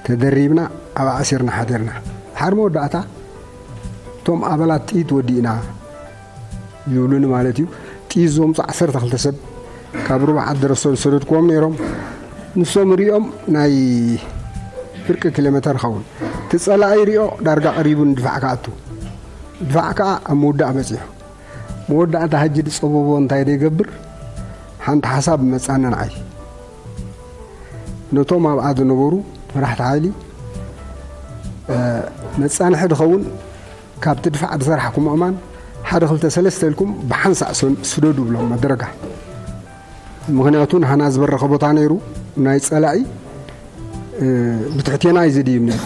ተደሪብና ኣብ ኣሲርና ሓደርና። ድሓር መወዳእታ እቶም ኣባላት ጥይት ወዲእና ይብሉኒ ማለት እዩ። ጥይት ዘምፁ ዓሰርተ ክልተ ሰብ ካብ ሩባ ዓዲ ረሶ ዝሰደድክዎም ነይሮም። ንሶም ሪኦም ናይ ፍርቂ ኪሎ ሜተር ይኸውን። እቲ ጸላኢ ሪኦ ዳርጋ ቀሪቡ ንድፋዕ ክኣቱ። ድፋዕ ከኣ ኣብ ምውዳእ በጺሑ። መወዳእታ ሕጂ ዝጸበቦ እንታይ ደይገብር፣ ሓንቲ ሓሳብ መጻኒ ንዓይ። ነቶም ኣብኣ ዝነበሩ መራሕቲ ሓይሊ፣ እ፣ መጻንሒ ድኸውን፣ ካብቲ ድፋዕ ዝሰራሕኩም ኣእማን ሓደ ክልተ ሰለስተ ኢልኩም ብሓንሳእ ሰ-፣ ስደዱ ብሎም መድረጋ። ምኽንያቱ ንሃና ዝበረኸ ቦታ ነይሩ፣ ናይ ጸላኢ፣ እ፣ ብትሕቴና እዩ ዝድይብ ነይሩ።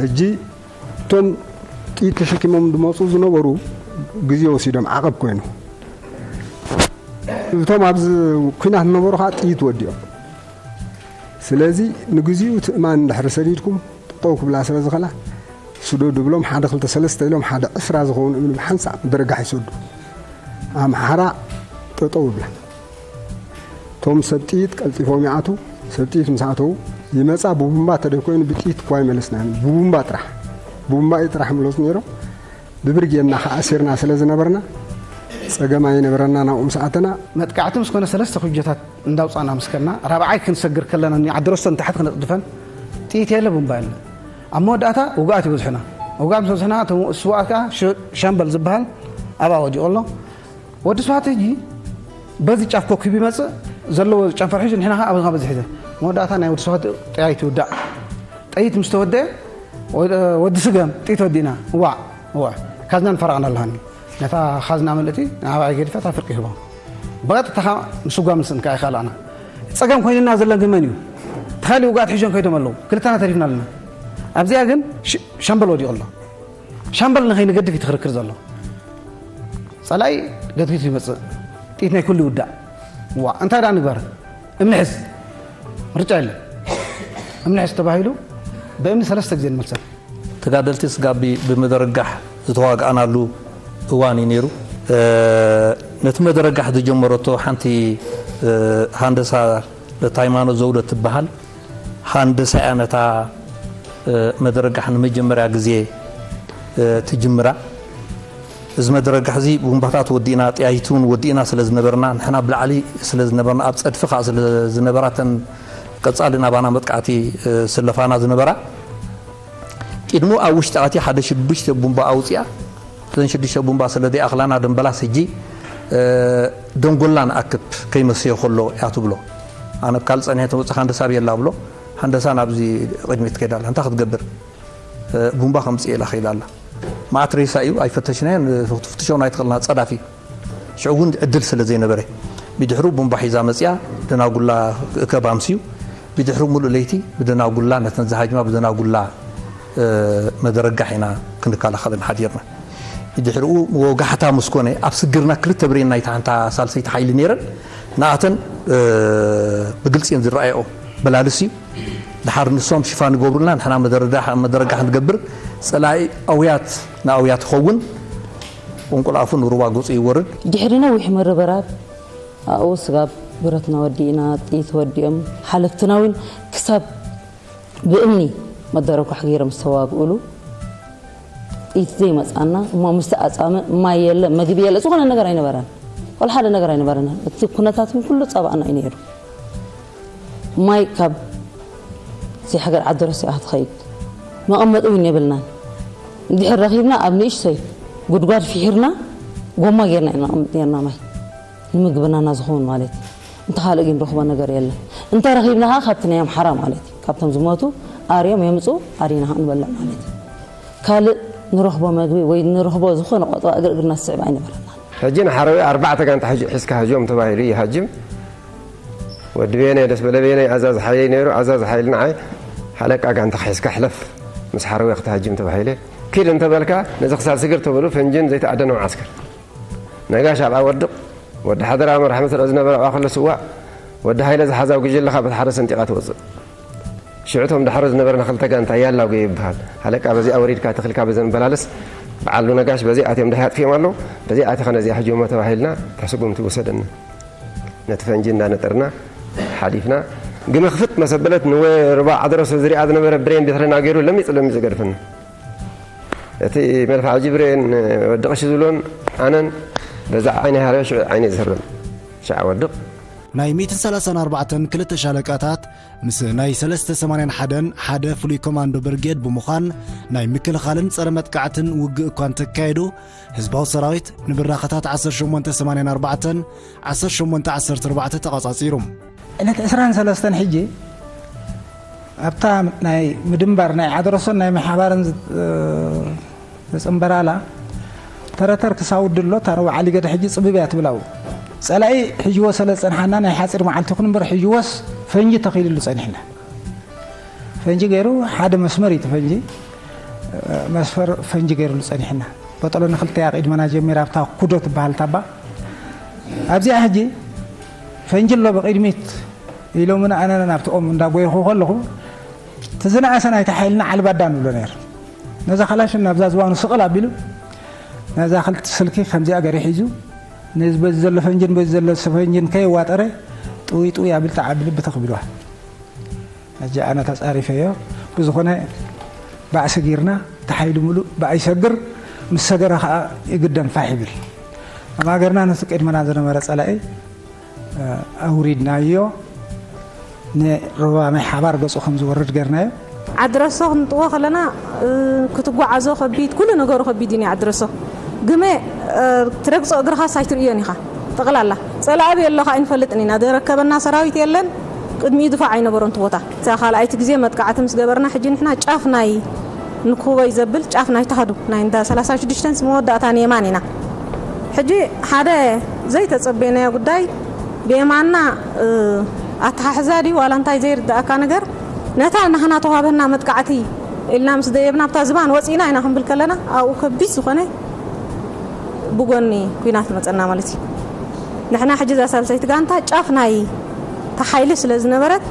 ሕጂ እቶም ጥይት ተሸኪሞም ዝመፁ ዝነበሩ ግዜ ወሲዶም ዓቐብ ኮይኑ፣ እቶም ኣብዚ ኲናት ዝነበሩ ከዓ ጥይት ወዲኦም። ስለዚ ንግዚኡ እቲ እማን እንድሕር ሰዲድኩም ጠጠው ክብላ ስለ ዝኸላ፣ ስደዱ ብሎም ሓደ ክልተ ሰለስተ ኢሎም ሓደ ዕስራ ዝኸውን እምኒ ብሓንሳእ ብደረጋሕ ይሰዱ። ኣምሓራ ጠጠው ይብላ። እቶም ሰብ ጥይት ቀልጢፎም ይኣትዉ። ሰብ ጥይት ምስ ኣተዉ ይመጻ። ብቡምባ ተደይኮይኑ ብጥይት እኳ ኣይመለስናን። ብቡምባ ጥራሕ፣ ብቡምባ እዩ ጥራሕ ምለሱ ነይሮም። ብብርጌድና ከኣ ኣሲርና ስለ ዝነበርና፣ ጸገም ኣይነበረና። ናብኡ ምስ ኣተና፣ መጥቃዕቲ ምስ ኮነ ሰለስተ ኩጀታት እንዳውጻእና ምስ ከድና፣ ራብዓይ ክንሰግር ከለና፣ ንዓዲ ረስቶን ታሕቲ ክነጽድፈን ጥይት የለ፣ ቡምባ የለ። ኣብ መወዳእታ ውግኣት ይበዝሑና። ውግኣት ምስ በዝሑና፣ እቶም ስውኣት ከኣ ሸ-፣ ሻምበል ዝበሃል ኣብኣ ወዲቑ ኣሎ። ወዲ ስብሓት ሕጂ በዚ ጫፍ ኮኪቡ ይመጽእ፣ ዘለዎ ጨንፈር ሒዙ፣ ንሕና ከኣ ኣብዚ በዚ ሒዘ። መወዳእታ ናይ ወዲ ስብሓት ጠያይት ይውዳእ። ጠይት ምስ ተወደአ፣ ወ-፣ ወዲ ስገም፣ ጥይት ወዲእና። እዋዕ፣ እዋዕ። ካዝና ንፈራቕና ኣለሃኒ። ነታ ካዝና ምልእቲ ንዓባይ ገዲፈ እታ ፍርቂ ይህቦ። ብቐጥታ ከኣ ምስጓም ንስእን ከኣ ይኸኣላና። ጸገም ኮይንና ዘለን ግን መን እዩ? ተኻሊ ውግኣት ሒዞም ከይዶም ኣለዉ። ክልተና ተሪፍና ኣለና። ኣብዚኣ ግን ሽ-፣ ሻምበል ወዲቑ ኣሎ። ሻምበል ንኸይንገድፍ እዩ እቲ ክርክር ዘሎ። ጸላኢ ገድፊቱ ይመጽእ። ጥይት ናይ ኩሉ ይውዳእ። ዋ፣ እንታይ ደኣ ንግበር? እምኒ ሕዝ። ምርጫ የለን። እምኒ ሕዝ ተባሂሉ ብእምኒ ሰለስተ ግዜ ንመልሰን። ተጋደልቲ ስጋቢ ብምድርጋሕ ዝተዋግኣናሉ እዋን እዩ ነይሩ። እ፣ ነቲ መድረጋሕ ዝጀመረቶ ሓንቲ፣ እ፣ ሃንደሳ፣ ነታ ሃይማኖት ዘውደ ትበሃል ሃንደሳ እያ ነታ፣ እ፣ መድረጋሕ ንመጀመርያ ግዜ፣ እ፣ ትጅምራ። እዚ መድረጋሕ እዚ ቡምባታት ወዲእና፣ ጠያይቲ እውን ወዲእና ስለ ዝነበርና፣ ንሕና ብላዕሊ ስለ ዝነበርና፣ ኣብ ጸድፊ ከኣ ስለ ዝነበራ፣ እተን ቀጻሊ ናባና መጥቃዕቲ፣ እ፣ ስለፋና ዝነበራ፣ ቅድሙ ኣብ ውሽጢ ኣትያ ሓደ ሽዱሽተ ቡምባ ኣውጺኣ፣ እዘን ሽዱሽተ ቡምባ ስለ ዘይኣኽላና ደምበላስ ሕጂ ደንጎላ ንኣክብ ከይመስዮ ከሎ እያ ትብሎ። ኣነ ኣብ ካልእ ጸኒሐ ተመጽኻ ሃንደሳ ብየላ ብሎ፣ ሃንደሳ ናብዚ ቅድሚት ትከይድ ኣላ። እንታይ ክትገብር? ቡምባ ከምጽእ ኢላ ከይዳ ኣላ። መዓት ሬሳ እዩ ኣይፈተሽናዮን፣ ክትፍትሾ ኣይትኽእልና ጸዳፊ። ሽዑ እውን ዕድል ስለ ዘይነበረ ብድሕሩ ቡምባ ሒዛ መጽያ ደናጉላ ክእከብ ኣምስዩ። ብድሕሩ ሙሉእ ለይቲ ብደናጉላ ነተን ዝሃጅማ ብደናጉላ መደረጋሕ ኢና ክንከላኸለን ሓዲርና። ብድሕሪኡ ወጋሕታ ምስ ኮነ ኣብ ስግርና ክልተ ብሬን ናይታ ሓንታ ሳልሰይቲ ሓይሊ ነይረን ንኣተን ብግልፂ እየን ዝረኣየኦ። በላልስ እዩ። ድሓር ንሶም ሽፋን ይገብሩልና፣ ንሕና መደረዳ- መደረጋ ክንገብር። ፀላኢ ኣውያት ንኣውያት ይኸውን። ቁንቁል ኣፉ ንሩባ ገፁ ይወርድ። ድሕሪ ነዊሕ ምርብራብ ኣብኡ ስጋብ ብረትና ወዲእና፣ ጥይት ወዲኦም፣ ሓለፍትና እውን ክሳብ ብእምኒ መደረኳሕ ገይሮም ዝተዋግእሉ ጥይት ዘይመፃና እሞ ምስቲ ኣፃምእ ማይ የለ፣ መግቢ የለ፣ ዝኾነ ነገር ኣይነበረን። ወላ ሓደ ነገር ኣይነበረን። እቲ ኩነታት እውን ኩሉ ፃባእና እዩ ነይሩ። ማይ ካብ ዘይሃገር ዓዲ ረሲኣ ትኸይድ መቐመጢ እውን የብልናን። እንድሕር ረኺብና ኣብ ንእሽተይ ጉድጓድ ፊሒርና ጎማ ጌርና ኢና ነቐምጥ ኔርና ማይ ንምግብናና ዝኸውን ማለት እዩ። እንተ ካልእ ግን ንረኽቦ ነገር የለን። እንተ ረኺብና ከዓ ካብቲ ናይ ኣምሓራ ማለት እዩ። ካብቶም ዝሞቱ ኣርዮም የምፁ ኣሪና ከዓ ንበልዕ ማለት እዩ። ካልእ ንረኽቦ መግቢ ወይ ንረኽቦ ዝኾነ ቆጥባ እግር እግርና ዝስዕብ ኣይነበረና። ሕጂ ንሓረዊ ኣርባዕተ ጋንታ ሕጂ ሒዝካ ሃጅዮም ተባሂሉ ይሃጅም። ወዲ ቤነ ደስ በለ ቤነ ኣዛዝ ሓይለይ ነይሩ። ኣዛዝ ሓይሊ ንዓይ ሓለቃ ጋንታ ሒዝካ ሕለፍ ምስ ሓረዊ ክትሃጅም ተባሂለ። ኪድ እንተበልካ ነዚ ክሳብ ስግር ተብሉ ፈንጅን ዘይተኣደነ መዓስከር ነጋሽ ኣብኣ ወድቕ። ወዲ ሓደራ መርሓ ስለ ዝነበረ ኣብኣ ከሎ ስዋእ ወዲ ሃይለ ዝሓዛው ግጅለ ካብ እቲ ሓደ ሰንጢቓ ትወፅእ። ሽዑ እቶም ዳሕሮ ዝነበረና ክልተ ጋንታ ያላጎ ይበሃል። ሃለቃ በዚኣ ወሪድካ ተኽልካ በዘን በላልስ በዓሉ ነጋሽ በዚኣ ኣትዮም ዳሂ ኣጥፊኦም ኣለዉ። በዚኣ ኣቲኻ ነዚኣ ሕጅሞ ተባሂልና እታ ስጉምቲ ወሰደና። ነቲ ፈንጂ እንዳነጠርና ሓሊፍና። ግመ ክፍት መሰበለት ንወ ሩባ ዓድረሶ ዝሪኣ ዝነበረ ብሬን ቤትረና ገይሩ ለሚጹ ለሚጹ ገድፈና። እቲ መድፍዓ ጅብሬን ወዲ ቀሺ ዝብሎን ኣነን በዛ ዓይኒ ሃረዮ ሽዑ ዓይኒ ዝህርም ሻዕ ወድቕ። ናይ ሚእትን ሰላሳን ኣርባዕተን ክልተ ሻለቃታት ምስ ናይ ሰለስተ ሰማንያን ሓደን ሓደ ፍሉይ ኮማንዶ ብርጌድ ብምዃን ናይ ምክልኻልን ጸረ መጥቃዕትን ውግእ እኳ እንተካየዱ፣ ህዝባዊ ሰራዊት ንብራኸታት ዓሰርተ ሸሞንተ ሰማንያን ኣርባዕተን ዓሰርተ ሸሞንተ ዓሰርተ ኣርባዕተ ተቐጻጺሩ። ዕለት ዕስራን ሰለስተን ሕጂ ኣብታ ናይ ምድንባር ናይ ዓድረሶን ናይ መሓባርን ዝ-፣ እ፣ ዘጽንበራላ ተረተር ክሳውድ ኣሎ። ታረው ዓሊ ገደ ሕጂ ጽብብ እያ ትብል ኣብኡ። ጸላኢ ሕጅዎ ስለ ዝጸንሓና ናይ ሓጺር መዓልቲ ይኹን እምበር ሕጅዎስ ፈንጂ ተኺልሉ ጸኒሕና። ፈንጂ ገይሩ ሓደ መስመር እዩ እቲ ፈንጂ፣ እ፣ መስፈር ፈንጂ ገይሩሉ ጸኒሕና። በጠሎ ንኽልተ እያ ቅድመና ጀሚራ ኣብታ ኩዶ ትበሃል ታባ። ኣብዚኣ ሕጂ ፈንጂ ኣሎ ብቕድሚት ኢሎምና ኣነ ናብቲ ኦም እንዳጎየኹ ከለኹ እቲ ዝነኣሰ ናይቲ ሓይልና ዓልባዳ ንብሎ ነይሩ። ነዛ ካላሽን ናብዛ ዝባኑ ስቕል ኣቢሉ ነዛ ክልተ ስልኪ ከምዚኣ ገይሩ ሒዙ ነዚ በዚ ዘሎ ፈንጅን በዚ ዘሎ ፈንጅን ከየዋጠረ ጥውይ ጥውይ ኣቢሉ ተዓቢሉ ብትኽ ቢልዋ። ሕጂ ኣነ ተጻሪፈዮ። ብዝኾነ ባእሲ ጊርና እቲ ሓይሊ ሙሉእ ብኣይ ሰግር ምስ ሰገረ ከዓ ይግደም ፋሕ ይብል። ኣብ ሃገርና ነቲ ቅድመና ዝነበረ ጸላኢ ኣውሪድናዮ። ንሩባ ናይ ሓባር ገጹ ከም ዝወርድ ገርናዮ። ዓድረሶ ክንጥዎ ከለና፣ እ፣ ክትጓዓዞ ከቢድ፣ ኩሉ ነገሩ ከቢድ እዩ ናይ ዓድረሶ። ግመ፣ እ፣ ትረግጾ እግርኻስ ኣይትርእዮን ኢኻ። ጠቕላላ ጸላኢ ኣበይ ኣሎ ኸኣ ኣይንፈልጥን ኢና። ዝረከበና ሰራዊት የለን። ቅድሚኡ ድፋዕ ኣይነበሮን እቲ ቦታ። እታ ካልኣይቲ ግዜ መጥቃዕቲ ምስ ገበርና፣ ሕጂ ንሕና ጫፍ ናይ ንኩቦይ ዘብል ጫፍ ናይ ተሃዱ ናይ እንዳ ሰላሳ ሽዱሽተን መወዳእታ ንየማን ኢና። ሕጂ ሓደ ዘይተጸበየናዮ ጉዳይ ብየማንና፣ እ፣ ኣተሓሕዛ ድዩ ዋላ እንታይ ዘይርድኣካ ነገር፣ ነታ ናህና ተዋህበና መጥቃዕቲ ኢልና ምስ ደየብና ኣብታ ዝባን ወጺእና ኢና ክንብል ከለና ኣብኡ ከቢድ ዝኾነ ብጎኒ ኲናት መጸና ማለት እዩ። ንሕና ሕጂ እዛ ሳልሰይቲ ጋንታ ጫፍ ናይ እታ ሓይሊ ስለ ዝነበረት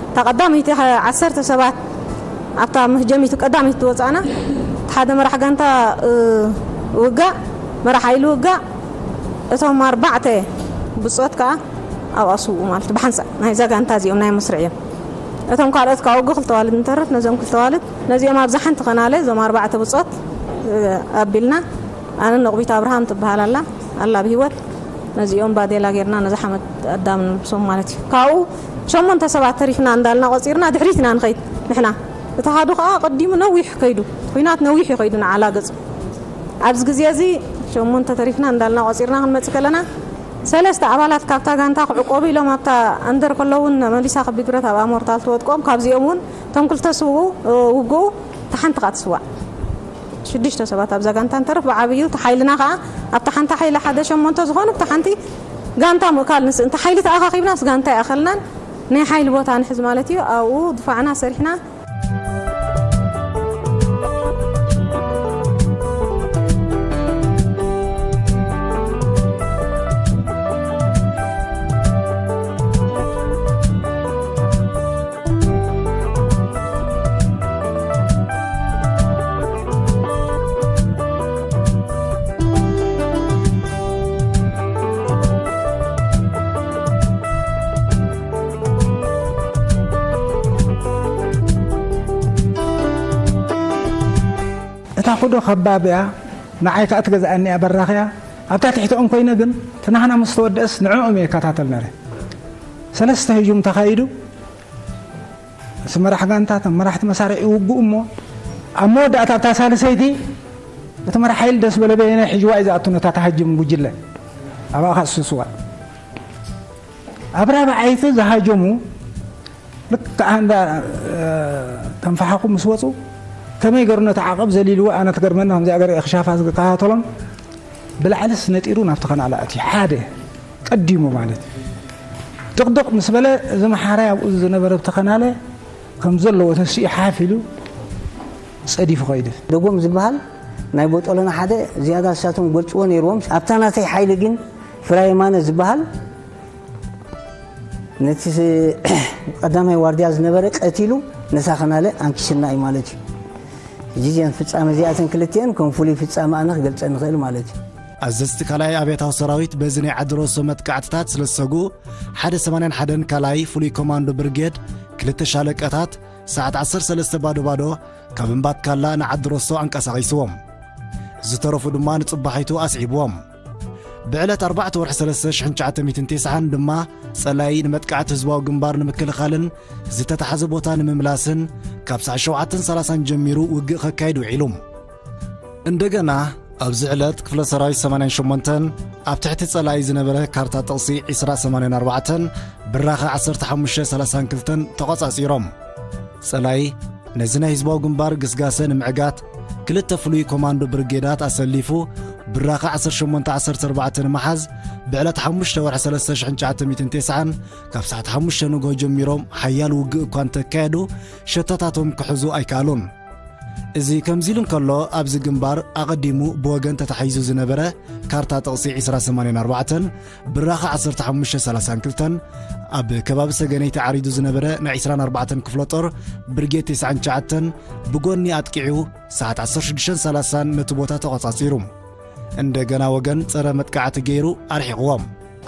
እታ ቀዳመይቲ ኸ-፣ ዓሰርተ ሰባት ኣብታ መህጀሚቱ ቀዳመይቲ ትወጻእና። እቲ ሓደ መራሕ ጋንታ፣ እ፣ ውጋእ፣ መራሕ ሓይሊ ውጋእ፣ እቶም ኣርባዕተ ብጾት ከኣ ኣብኣ ስውኡ ማለት ብሓንሳእ ናይዛ ጋንታ እዚኦም ናይ መስርዕ እዮም። እቶም ካልኦት ካብ ውግእ ክልተ ዋልድ ንተርፍ፣ ነዞም ክልተ ዋልድ ነዚኦም ኣብዛ ሓንቲ ኸናለ እዞም ኣርባዕተ ብጾት፣ እ፣ ኣቢልና ኣነ ነቑቢት ኣብርሃም ትበሃል ኣላ፣ ኣላ ብህይወት። ነዚኦም ባዴላ ጌርና ነዛ ሓመድ ኣዳም ንልብሶም ማለት እዩ። ካብኡ ሸሞንተ ሰባት ተሪፍና እንዳልና ቆጺርና ድሕሪት ኢና ንኸይድ ንሕና። እቲ ሃዱ ኸኣ ቀዲሙ ነዊሕ ከይዱ፣ ኲናት ነዊሕ እዩ ከይዱ ንዓላ ገጹ። ኣብዚ ግዜ እዚ ሸሞንተ ተሪፍና እንዳልና ቆጺርና ክንመጽእ ከለና፣ ሰለስተ ኣባላት ካብታ ጋንታ ክዕቆቡ ኢሎም ኣብታ ኣንደር ከለውን መሊሳ ከቢድ ብረት ኣብኣ ሞርታል ትወድቆም። ካብዚኦም እውን እቶም ክልተ ስውኡ ውግኡ፣ እታ ሓንቲ ከኣ ትስዋዕ። ሽዱሽተ ሰባት ኣብዛ ጋንታ ንተርፍ፣ ብዓብዩ እቲ ሓይልና ከኣ ኣብታ ሓንቲ ሓይሊ ሓደ ሸሞንተ ዝኾኑ፣ ኣብታ ሓንቲ ጋንታ ምእካል ንስ እንተ ሓይሊ ተኣኻኺብናስ ጋንታ ይኣኸልናን ናይ ሓይሊ ቦታ ንሕዝ ማለት እዩ። ኣብኡ ድፋዕና ሰሪሕና። እታ ኩዶ ከባቢያ ንዓይ ከኣ ትገዝኣኒ እያ፣ በራኽያ ኣብታ ትሕቲኦም ኮይነ ግን ትናህና ምስ ተወደእስ ንዕኦም እየ እከታተል ነረ። ሰለስተ ህጁም ተኻይዱ። እቲ መራሕ ጋንታ፣ እቶም መራሕቲ መሳርዒ ይውግኡ እሞ፣ ኣብ መወዳእታ ኣብታ ሳልሰይቲ እቲ መራሕ ሓይሊ ደስ በለ በየነ ሒጅዋ እዩ ዝኣቱ ነታ ተሃጅም ጉጅለ። ኣብኣ ከኣ ስስዋ። ኣብ ራብዓይቲ ዝሃጀሙ ልክዓ እንዳ ተንፈሓኹ ምስ ወፁ፣ ከመይ ገሩ ነቲ ዓቐብ ዘሊልዎ ኣነ ትገርመኒ። ከምዚኣ ገረ ክሻፋ ዝከታተሎም ብላዕልስ ነጢሩ ናብቲ ከናለ ኣትዩ። ሓደ ቀዲሙ ማለት እዩ። ድቕድቕ ምስ በለ፣ እዚ መሓራይ ኣብኡ ዝነበረ ብቲ ከናለ ከም ዘለዎ ተሲኡ ሓፍ ኢሉ ጸዲፉ ኸይዱ። ደጎም ዝበሃል ናይ ቦጦሎና ሓደ ዝያዳ ንሳቶም ገልጽዎ ነይርዎም። ኣብታ ናተይ ሓይሊ ግን ፍራየማነ ዝበሃል ነቲ ቀዳማይ ዋርድያ ዝነበረ ቀቲሉ ነታ ከናለ ኣንኪስና እዩ ማለት እዩ። ሕጂ እዚአን ፍጻመ እዚኣተን ክልቲአን ከም ፍሉይ ፍጻመ ኣነ ክገልጸን ንኽእል ማለት እዩ። ኣዘዝቲ ካልኣይ ኣብያታዊ ሰራዊት በዚ ናይ ዓዲ ሮሶ መጥቃዕትታት ስለ ዝሰግኡ፣ ሓደ ሰማንያን ሓደን ካልኣይ ፍሉይ ኮማንዶ ብርጌድ ክልተ ሻለቃታት ሰዓት ዓሰርተ ሰለስተ ባዶ ባዶ ካብ እምባትካላ ንዓዲ ሮሶ ኣንቀሳቒስዎም። ዝተረፉ ድማ ንጽባሒቱ ኣስዒብዎም። ብዕለት ኣርባዕተ ወርሒ ሰለስተ ሽሕን ትሽዓተ ሚእትን ተስዓን ድማ ጸላኢ ንመጥቃዕቲ ህዝባዊ ግንባር ንምክልኻልን ዝተታሕዘ ቦታ ንምምላስን ካብ ሰዓት ሸውዓተን ሰላሳን ጀሚሩ ውግእ ከካይድ ውዒሉ። እንደገና ኣብዚ ዕለት ክፍለ ሰራዊት ሰማንያን ሸሞንተን ኣብ ትሕቲ ጸላኢ ዝነበረ ካርታ ጥቕሲ ዕስራ ሰማንያን ኣርባዕተን ብራኸ ዓሰርተ ሓሙሽተ ሰላሳን ክልተን ተቖጻጺሮም። ጸላኢ ነዚ ናይ ህዝባዊ ግንባር ግስጋሰ ንምዕጋት ክልተ ፍሉይ ኮማንዶ ብርጌዳት ኣሰሊፉ ብራኸ ዓሰርተ ሸሞንተ ዓሰርተ ኣርባዕተ ንምሓዝ ብዕለት ሓሙሽተ ወርሒ ሰለስተ ሽሕን ትሽዓተ ሚእትን ተስዓን ካብ ሰዓት ሓሙሽተ ንግሆ ጀሚሮም ሓያል ውግእ እኳ እንተካየዱ ሸተታቶም ክሕዙ ኣይከኣሉን። እዚ ከምዚ ኢሉ እንከሎ፣ ኣብዚ ግንባር ኣቐዲሙ ብወገን ተታሒዙ ዝነበረ ካርታ ጥቕሲ ዕስራ ሰማንያን ኣርባዕተን ብራኸ ዓሰርተ ሓሙሽተ ሰላሳን ክልተን ኣብ ከባቢ ሰገነይቲ ዓሪዱ ዝነበረ ናይ ዕስራን ኣርባዕተን ክፍለ ጦር ብርጌድ ተስዓን ትሽዓተን ብጎኒ ኣጥቂዑ ሰዓት ዓሰርተ ሽዱሽተን ሰላሳን ነቲ ቦታ ተቖጻጺሩ። እንደገና ወገን ጸረ መጥቃዕቲ ገይሩ ኣርሒቕዎም።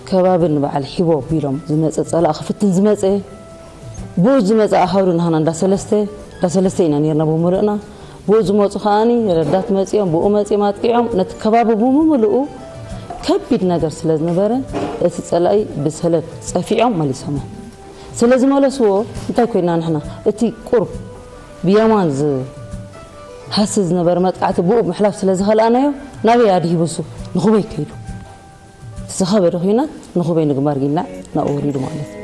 ከባቢ ንበዓል ሒቦ ቢሎም ዝመጸ ጸላእ ክፍትን ዝመጸ፣ ብኡ ዝመጸ ኣሃዱ ንሃና እንዳ ሰለስተ፣ እንዳ ሰለስተ ኢና ነርና ብምሉእና። ብኡ ዝመጹ ከኣኒ ረዳት መጺኦም፣ ብኡ መጺኦም ኣጥቂዖም፣ ነቲ ከባቢ ብምሉኡ ከቢድ ነገር ስለ ዝነበረ፣ እቲ ጸላኢ ብሰለድ ጸፊዖም መሊሶሞ። ስለ ዝመለስዎ፣ እንታይ ኮይና ንሕና? እቲ ቁሩብ ብየማን ዝሃሲ ዝነበረ መጥቃዕቲ ብኡ ምሕላፍ ስለ ዝኸልኣናዮ፣ ናበይ ኣድሂቡ እሱ? ንኹበይ ከይዱ። ዝተኸበደ ኹናት ንኹበይ ንግንባር ጊናዕ ናብኡ ወሪዱ ማለት እዩ።